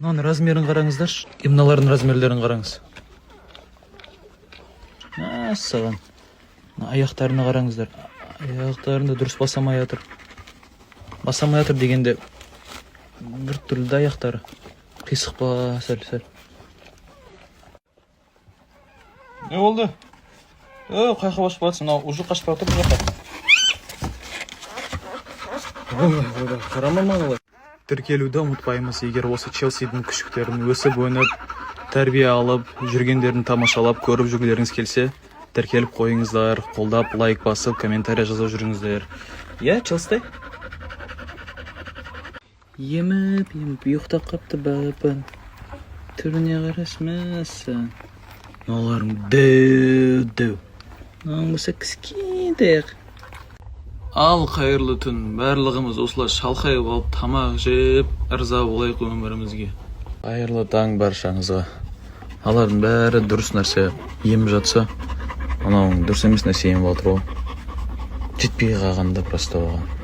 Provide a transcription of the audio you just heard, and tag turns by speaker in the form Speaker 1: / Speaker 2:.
Speaker 1: Мынаның размерін қараңыздаршы и мыналардың размерлерін қараңыз. Мәссаған, мына аяқтарына қараңыздар, аяқтарын да дұрыс баса алмай жатыр. Баса алмай жатыр дегенде, біртүрлі да, аяқтары қисық па сәл сәл. Не болды? Ей, қай жаққа басып баратсың? Мынау уже қашып бара жатыр бұл жаққа. Ойбай, ойбай, қарама маған олай. Тіркелуді ұмытпаймыз. Егер осы Челсидің күшіктерін өсіп өніп, тәрбие алып жүргендерін тамашалап көріп жүргілеріңіз келсе, тіркеліп қойыңыздар, қолдап, лайк басып, комментарий жазып жүріңіздер. Иә, Челстай еміп еміп ұйықтап қапты. Балапан, түріне қарашы, мәссаған. Мыналарың дәу дәу, мынаның болса кішкентай ақ. Ал қайырлы түн! Барлығымыз осылай шалқайып алып, тамақ жеп, ырза болайық өмірімізге. Қайырлы таң баршаңызға! Алардың бәрі дұрыс нәрсе еміп жатса, анауың дұрыс емес нәрсе еміп жатыр ғой. Жетпей қалған да просто оған.